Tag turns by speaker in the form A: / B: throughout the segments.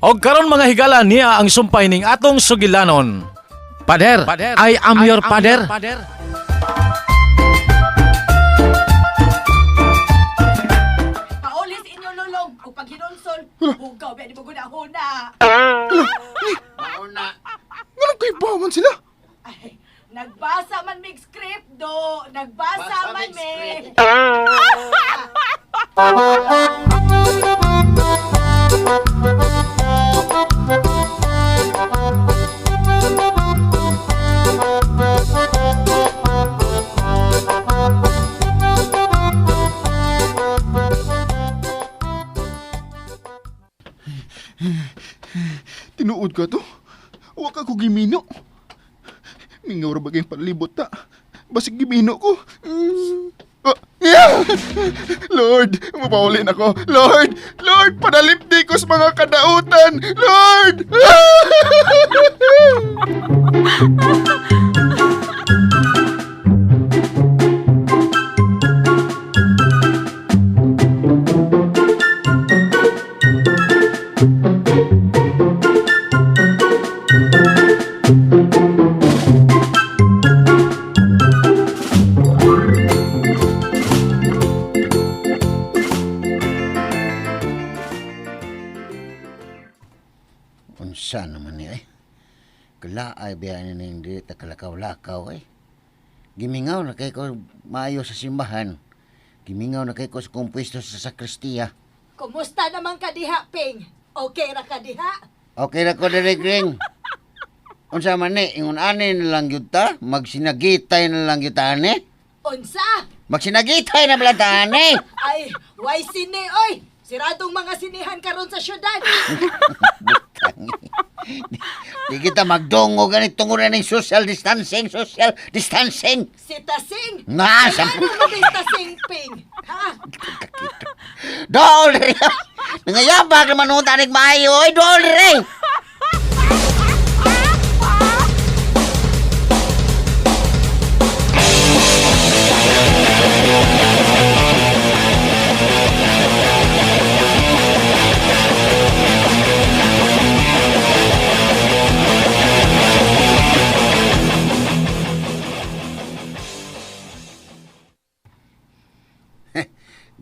A: Og karon, mga higala, niya ang sumpay ning atong sugilanon. Pader, I am your pader.
B: Paulis inyo lulong o paghinulsol. Hugaw ba di mo guna-huna.
C: Nganong kay ba man sila?
B: Ay, nagbasa man mig script do. Nagbasa man mig.
C: Tinuod ka to? Wa ka ko gimino. Mingaw ra bagay palibot ta. Basig gimino ko. Oh, yeah! Lord, mapaulin ako. Lord, Lord, panalipdi ko sa mga kadautan. Lord!
D: Unsa naman ni ay. Kalaay biya ni ning dili ta kalakaw-lakaw ay. Gimingaw na kay ko maayo sa simbahan. Gimingaw na kay ko sa kong pwesto sa sakristiya.
B: Kumusta naman ka diha, Ping? Okay ra ka diha?
D: Okay ra ko diri, Gring. Unsa man ni ingon ani na lang gyud ta, magsinagitay na lang gyud ta ani.
B: Unsa?
D: Magsinagitay na bala ta ani.
B: Ay, why sine oy? Siradong mga sinihan karon sa syudad.
D: Butang. Di kita magdungo ganit tungod na ning social distancing, social distancing.
B: Si Tasing.
D: Na, sa
B: Ano mo si Tasing, Ping? Ha?
D: Dool rin! Nangayabag naman nung tanig maayo, oy, dool rin!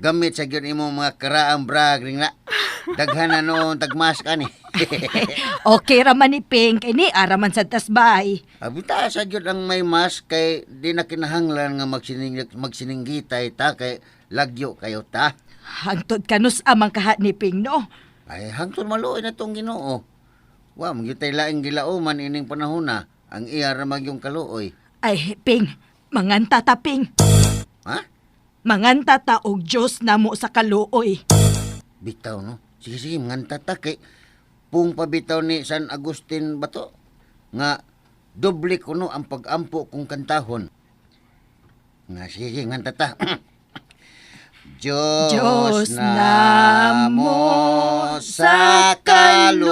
D: Gamit sa gyud imong mga karaang brag ring na. Daghan na noon tagmask ani.
B: Okay ra man ni Ping, kay ni ara man sa tasbay.
D: Abita sa gyud ang may mask kay di na kinahanglan nga magsininggitay ta kay lagyo kayo ta.
B: Hangtod kanus amang kahat ni Ping, no?
D: Ay hangtod maluoy na tong Ginoo. Wa man gyud tay laing gilauman ining panahon na ang iya ra man yung kaluoy.
B: Ay, Ping, manganta ta, Ping.
D: Ha?
B: Manganta ta og Diyos namo sa kaluoy.
D: Bitaw no. Sige sige manganta ta kay pung pabitaw ni San Agustin ba to? Nga doble kuno ang pagampo kung kantahon. Nga sige sige nganta ta. Diyos,
B: Diyos
D: namo sa kaluoy,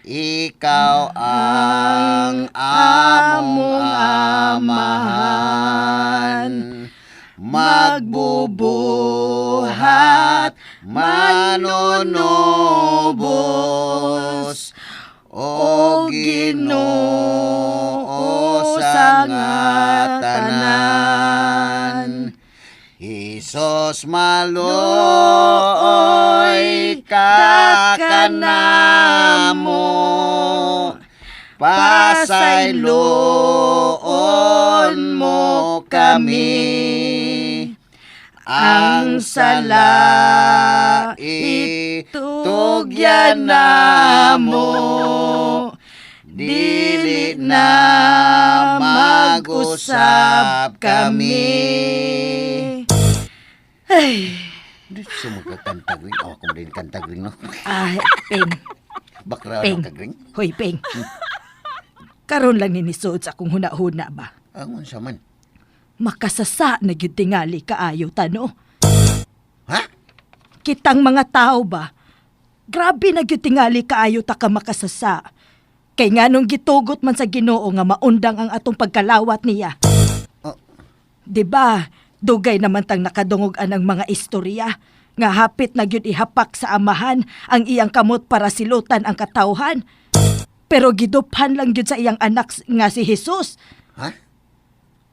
D: ikaw ang among amahan. Magbubuhat, manunubos, o Ginoo sa nga tanan. Isos maluoy ka kanamo, pasayloon mo kami. Ang sala itugyan namo, dili na mag-usap kami.
B: Ay,
D: Dito mo ka kantagring. Oh, ako rin kantagring, no?
B: ay, Ping,
D: Bakra
B: Ping.
D: ka gring.
B: Hoy, Ping. Karon lang ninisuod sa akong huna-huna ba?
D: Ang unsa man?
B: Makasasa na gyud tingali kaayo tano.
D: Ha?
B: Kitang mga tao ba? Grabe na gyud tingali kaayo ta ka makasasa. Kay nganong gitugot man sa Ginoo nga maundang ang atong pagkalawat niya.
D: Oh.
B: 'Di ba? Dugay naman tang nakadungog anang mga istorya. Nga hapit na gyud ihapak sa amahan ang iyang kamot para silutan ang katawhan. Pero giduphan lang gyud sa iyang anak nga si Jesus.
D: Ha?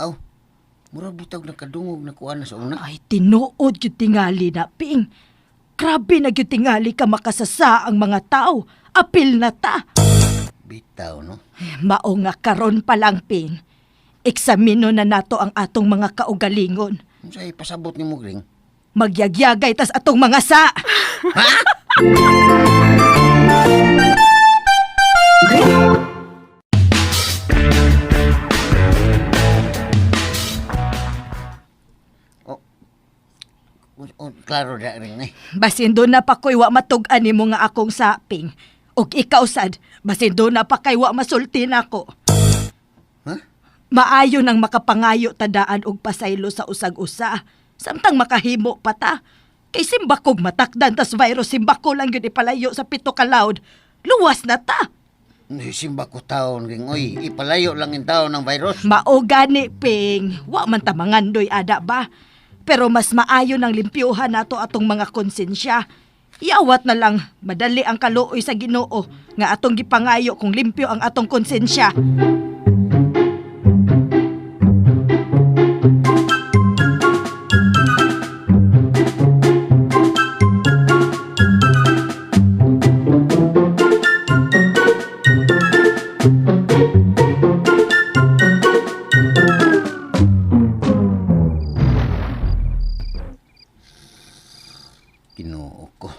D: Aw, murag bitaw nakadungog na kuan na sa una.
B: Ay, tinuod gyud tingali na, Ping. Grabe na gyud tingali ka makasasa ang mga tao. Apil na ta.
D: Bitaw, no?
B: Mao nga karon pa lang, Ping. Eksamino na nato ang atong mga kaugalingon.
D: Unsay pasabot nimo, Gring?
B: Magyagyagay tas atong mga sa.
D: Ha? Oh, oh, klaro na rin eh.
B: Basin do na pa ko'y wa matug-an nimo nga akong saping. Og ikaw sad, basin do na pa kay wa masulti nako.
D: Ha?
B: Maayo nang makapangayo tadaan og pasaylo sa usag-usa. Samtang makahimo pa ta. Kay simbakog matakdan tas virus simbako lang yun ipalayo sa pito ka loud. Luwas na ta.
D: Simba ko taon, Ring. Oy, ipalayo lang yung taon ng virus.
B: Mao gani, Ping. Wa man ta mangandoy ada ba? Pero mas maayo nang limpyuhan nato atong mga konsensya. Iawat na lang, madali ang kaluoy sa Ginoo nga atong gipangayo kung limpyo ang atong konsensya.
D: Ginoo ko.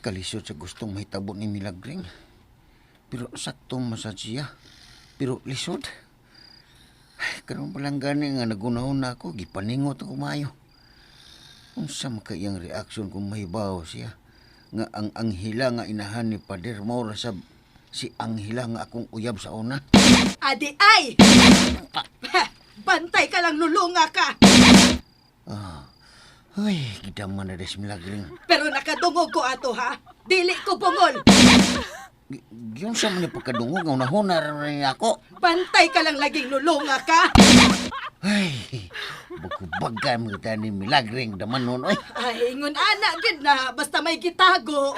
D: Kalisod sa gustong mahitabo ni Milagring. Pero saktong masad siya. Pero lisod. Ay, karon pa lang gani nga nagunahon na ako, gipaningot ako maayo. Unsa man kay iyang reaksyon kung mahibaw siya nga ang Anghila nga inahan ni Pader mao ra sab si Anghila nga akong uyab sa una.
B: Adi ay! Bantay ka lang, lulunga ka!
D: Ay, gidaman na des Milagring.
B: Pero nakadungog ko ato ha. Dili ko bungol.
D: Giyon sa man ni pagkadungog nga unahon na rin ako.
B: Bantay ka lang laging lulunga ka.
D: Ay, bugbaga mo kita ni Milagring daman nun, oy.
B: Ay, ingon ana gid na basta may gitago.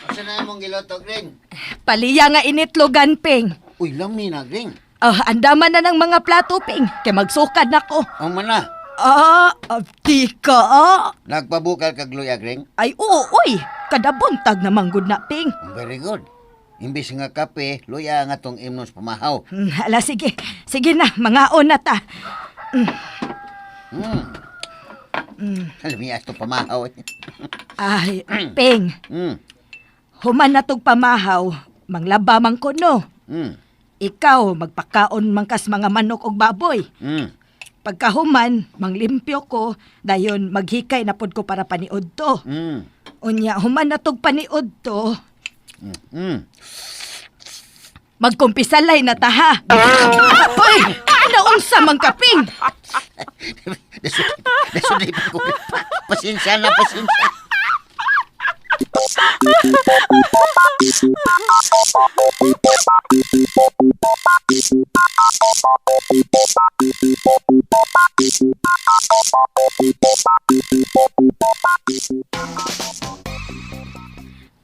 D: Asa na imong giloto, Gring?
B: Paliya nga initlogan, Ping.
D: Uy, lami na, Gring.
B: Ah, andaman na ng mga plato, Ping. Kay magsukad na ko.
D: Ang mana,
B: Ah, di ka ah.
D: nagpabukal kag luya, Gring.
B: Ay, oo, oy. Kada buntag na manggod na, Ping.
D: Very good. Imbis nga kape, luya nga tong imnos pamahaw.
B: Ala, sige. Sige na, mangaon na ta.
D: Alam niya ito pamahaw. Eh.
B: Ay, Ping. Human na tog pamahaw, manglaba man ko, no. Ikaw, magpakaon man kas mga manok og baboy. Pagkahuman, manglimpyo ko, dayon maghikay na pod ko para paniod to. Unya, human na tog paniod to, magkumpisalay na ta ha. Apoy! Ano unsa man kaping?
D: Desunay pa ko. Pasensya na, pasensya.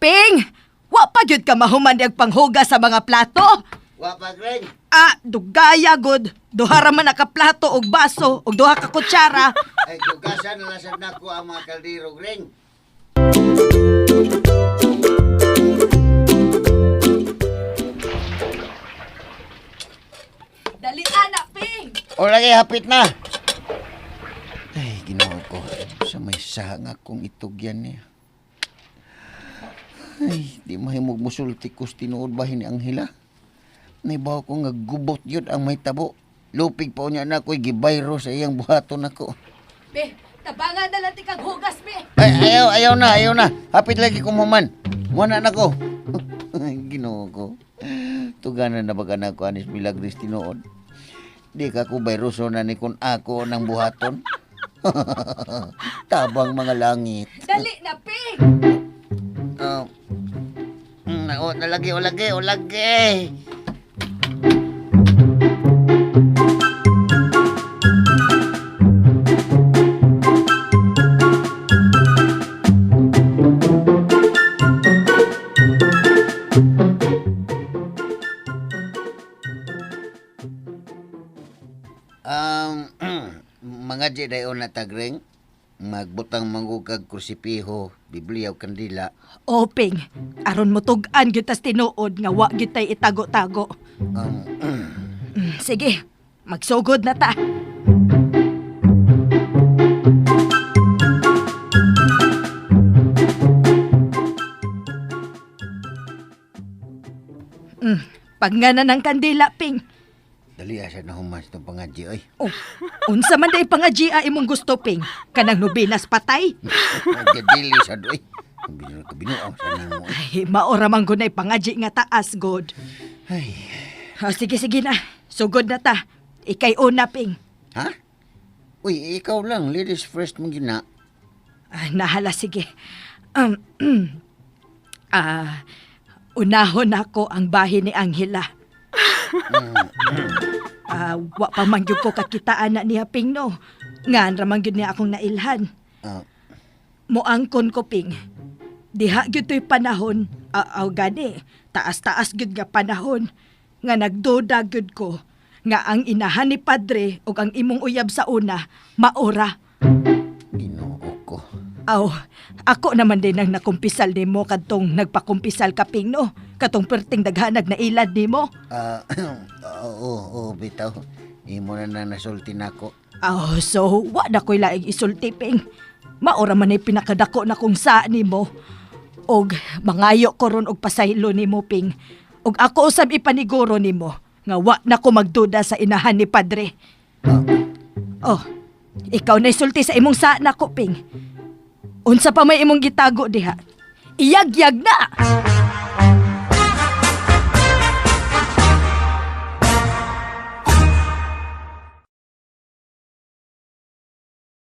B: Ping! Wa pa gyud ka mahuman og panghugas sa mga plato.
D: Wa pa, Gring.
B: Ah, dugaya gud. Duha ra man ka plato og baso og duha ka kutsara.
D: Ay, gugasan na lasad na ko ang mga kaldero, Gring.
B: Dali ana, Ping.
D: O lagi, hapit na. Ay, ginoo ko. Sa may sanga kong itugyan niya. Ay, di mahimog musulti ko sa tinuod bahin ni Anghela. Naibaw ko nga gubot yun ang may tabo. Lupig pa niya na ako'y gibayro sa iyang buhaton ako.
B: Be, Tabangan na lang tikag hugas, be.
D: Ay, ayaw, ayaw na, ayaw na. Hapit lagi kumuman. Muna na ko. Ginoo ko. Tuganan na ba ka na ko anis milagris tinuod? Di ka ko bayroso na ni kun ako ng buhaton. Tabang mga langit.
B: Dali na, Ping.
D: Oh. Oh, nalagi, o lagi, o lagi. Um, mga Jedi na tagring, magbutang manggugag krusipiho, Biblia o kandila.
B: O, Ping. Aron mo tug-an gyud tas tinuod nga wa gyud tay itago-tago. Sige, magsugod na ta. Pagngana ng kandila, Ping.
D: Dali asa na humas itong pangadji, oy.
B: Oh, unsa man day pangagia imong gusto, Ping? Kanang nobenas patay?
D: Dili sa doy. Kabinuang sa nimo.
B: Ay, maora man gunay pangadji nga taas, God.
D: Ay.
B: Oh, sige, sige na. Sugod na ta. Ikay una, Ping.
D: Ha? Uy, ikaw lang. Ladies first mong gina.
B: Ah, nahala, sige. Um, unahon ako ang bahin ni Angela. Wa pa man gyud ko kakitaan na niya, Ping, no. Ngan ra man gyud niya akong nailhan.
D: Ah,
B: Moangkon ko, Ping. Diha gyud to'y panahon, aw gani, taas-taas gyud nga panahon, nga nagduda gyud ko, nga ang inahan ni Padre ug ang imong uyab sa una, maora.
D: Ginoo ko.
B: Aw, ako naman din ang nakumpisal nimo kadtong nagpakumpisal ka, Ping, no? Katong perting daghanag na ilad nimo.
D: Ah, oo, oo, bitaw. Imo na na nasulti nako.
B: Aw, so wa na ko'y laing isulti, Ping. Maora man ay pinakadako na kung sa nimo. Og mangayo ko ron og pasaylo nimo, Ping. Og ako usab ipaniguro nimo nga wa na ko magduda sa inahan ni Padre. Oh, ikaw na isulti sa imong sa nako, Ping. Unsa pa may imong gitago diha? Iyagyag na!